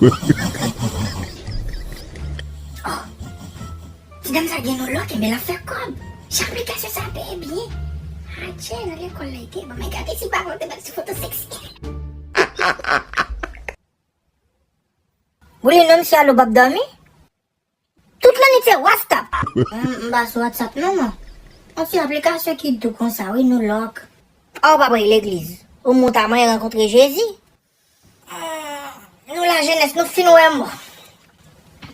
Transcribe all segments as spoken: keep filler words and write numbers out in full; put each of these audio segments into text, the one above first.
Oh, ti dam sa gen yon lòk, enben l ap fè kòb. Jan aplikasyon sa peye byen. Adje, nan lekòl la, li te bon. Men gade si pa konte bat sou foto seksi. Boulino, misye alo p ap dòmi? Tout lannwit se WhatsApp. M, m pa sou WhatsApp non, mwen. Yon ti aplikasyon ki dou konsa, wi, nou lòk. A, w pa prale legliz. Omwen w ta manyen rankontre Jezi. Hmm, nou lajenès, nou fin wè mò.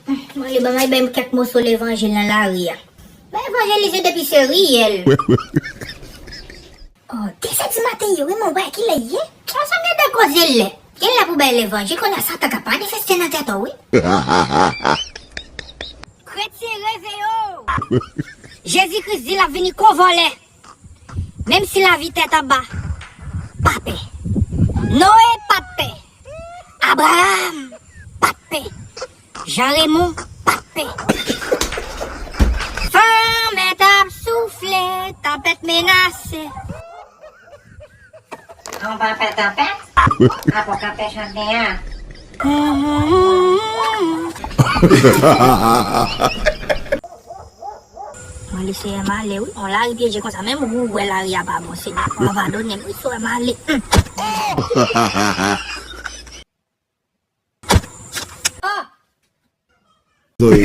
Hmm, mwen li ban mwen bay m kèk moso levanjil nan lari a. Mwen evanjelize depi se riyèl. Oh, dezè di maten ye, wi, mwen wè kilè ye. Konsa m ede koze lè. Gen lè pou bay levanjil, kounye a Satan ka manifeste nan tèt ou, wi. Kretyen, reveye w! Jezi Kris di l ap vini kon vòlè. Menm si lavi tèt anba, pa pè. Noe pa t pè. Abraram pa t pè. Jan Remon pa t pè. Van mèt ap soufle, tanpèt menase. An pa fè tanpèt? Apre w ka fè chante a. Mwen li Seyè m ale wi. On lari pyeje konsa, menm ou wè lari a pa bon, Senyè. Abandone m wi, Seyè m ale. Hmm. Oh! Zoe.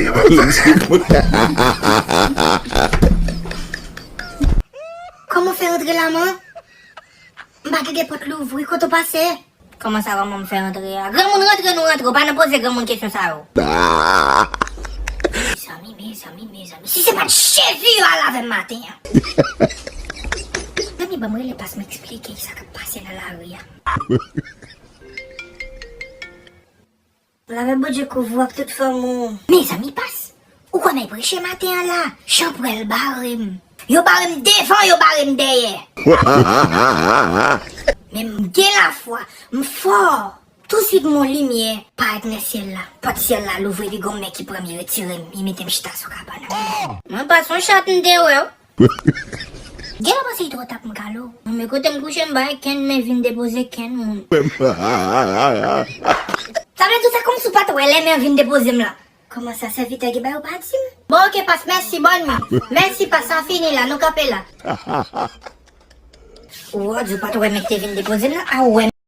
Kòman w fè rantre la, man? M pa tande pòt louvri, kote w pase? Kòman sa, kòman m fè rantre a? Granmoun rantre, nou rantre, w pa nan poze granmoun kesyon sa yo. Mezanmi, mezanmi, mezanmi. Si se pa t Jezi yo al avè m maten an. Mezanmi, ban m rele Pas m eksplike sa k ap pase nan lari a. Lave Bondye kouvri w ak tout fanmi w. Mezanmi, Pas, ou kwè m ap preche maten an la? Jan pwèl bare m. Yo bare m devan, yo bare m dèyè. Men m gen lafwa, m fò. Touswit m wè yon limyè parèt nan syèl la. Pòt syèl la louvri, epi gon men ki pran m, li retire m, li mete m chita sou kabann an. Mwen pa se yon chat m te wè w. Gen lè w panse li twò ta pou m kale w. Men kote m kouche, m pa gen kenn men vin depoze kenn moun. Sa vle di w se kòmsi w pa t wè lè men vin depoze m la. Kòman sa, sèvitè ki ba yo pa di m? Bon, oke, Pas, mèsi, bòn nwi. Mèsi, Pas, sa fini la, nou kanpe la. Ou di w pa t wè men ki te vin depoze m la, a w wè